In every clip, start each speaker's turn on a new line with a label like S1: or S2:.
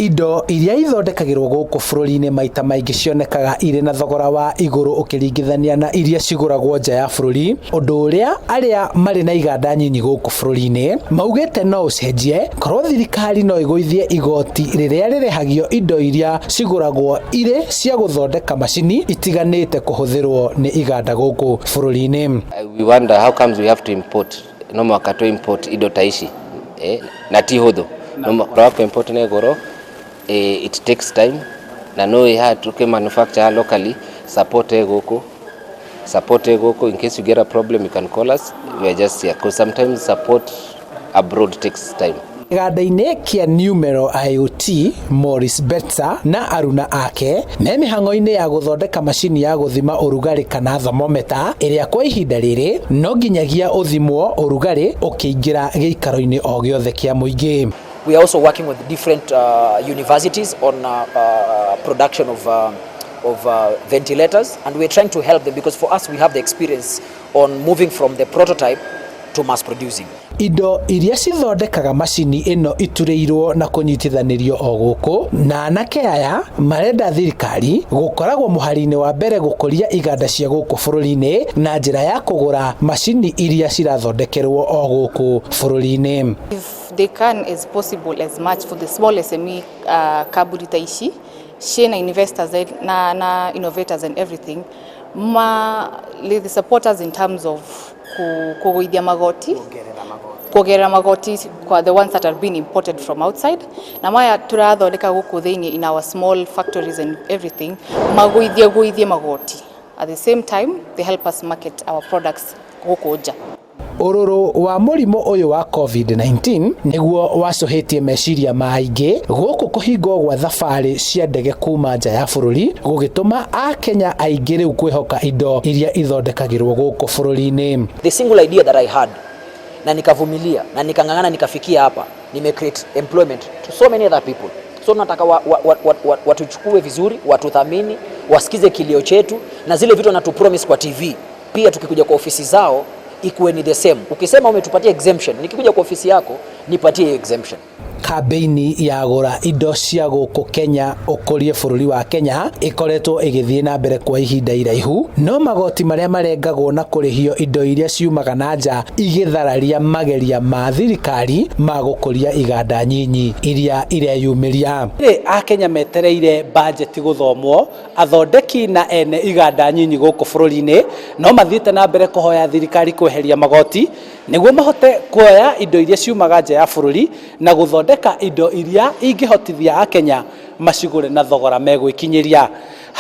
S1: Indo iria ithondekagĩrwo gũkũ bũrũri-inĩ maita maingĩ cionekaga irĩ na thogora wa igũrũ ũkĩringithania na iria cigũragwo nja ya bũrũri, ũndũ ũrĩa arĩa marĩ na iganda nyinyi gũkũ bũrũri-inĩ maugĩte no ũcenjie korwo thirikari no ĩgũithie igoti rĩrĩa rĩrĩhagio indo iria cigũragwo irĩ cia gũthondeka macini itiganĩte kũhũthĩrwo nĩ iganda gũkũ bũrũri-inĩ.
S2: We wonder how comes we have to import, no mũhaka tũ import indo ta ici, eh, na ti hũthũ, no mũhaka wa import nĩ goro, eh, it takes time, na no ĩha tũkĩ manufacture locally, support ĩ gũkũ, support ĩ gũkũ. In case you get a problem, you can call us. We are just here because sometimes support abroad takes time.
S1: Kĩganda-inĩ kĩa Numero IoT, Morris Betsa na aruna ake me mĩhang'o-inĩ ya gũthondeka macini ya gũthima ũrugarĩ kana thermometer, ĩrĩa kwa ihinda rĩrĩ no nginyagia ũthimwo ũrugarĩ ũkĩingĩra gĩikaro-inĩ o gĩothe kĩa mũingĩ.
S3: We are also working with different universities on production of ventilators, and we're trying to help them because for us, we have the experience on moving from the prototype to mass producing.
S1: Indo iria cithondekaga macini ĩno iturĩirwo na kũnyitithanĩrio o gũkũ, na anake aya marenda thirikari gũkoragwo mũhari-inĩ wa mbere gũkũria iganda cia gũkũ bũrũri-inĩ na njĩra ya kũgũra macini iria cirathondekerwo o gũkũ bũrũri-inĩ.
S4: If they can, as possible, as much for the small SME, kambuni ta ici ciĩna investors na innovators and everything, ma the supporters in terms of kũgũithia magoti, kuongerera magoti kwa the ones that are being imported from outside, na maya tũrathondeka gũkũ thĩinĩ in our small factories and everything, magũithie gũithie magoti. At the same time, they help us market our products gũkũ nja.
S1: Ũrũrũ wa mũrimũ ũyũ wa COVID-19 nĩguo wacũhĩtie meciria ma aingĩ gũkũ kũhingwo gwa thabarĩ cia ndege kuma nja ya bũrũri gũgĩtũma akenya aingĩ rĩu kwĩhoka indo iria ithondekagĩrwo gũkũ bũrũri-inĩ.
S3: The single idea that I had, na nikavumilia na nikang'ang'ana, nikafikia hapa, nime create employment to so many other people. So nataka watuchukue vizuri, watuthamini, wasikize kilio chetu, na zile vitu wanatupromise kwa TV pia tukikuja kwa ofisi zao ikuwe ni the same. Ukisema umetupatia exemption, nikikuja kwa ofisi yako nipatie exemption.
S1: Kambĩini ya gũra indo cia gũkũ Kenya ũkũrie bũrũri wa Kenya ĩkoretwo ĩgĩthiĩ na mbere kwa ihinda iraihu, no magoti marĩa marengagwo na kũrĩhio indo iria ciumaga na nja igĩthararia mageria ma thirikari ma gũkũria iganda nyinyi iria ireyumĩria. Rĩ akenya metereire bajeti gũthomwo, athondeki na ene iganda nyinyi gũkũ bũrũri-inĩ no mathiĩte na mbere kũhoya thirikari kweheria magoti nĩguo mahote kuoya indo iria ciumaga nja ya bũrũri na gũthondeka indo iria ingĩhotithia akenya macigũre na thogora megwĩkinyĩria.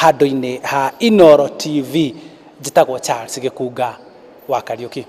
S1: Handũ-inĩ ha Inooro TV, njĩtagwo Charles Gĩkunga wa Kariũki.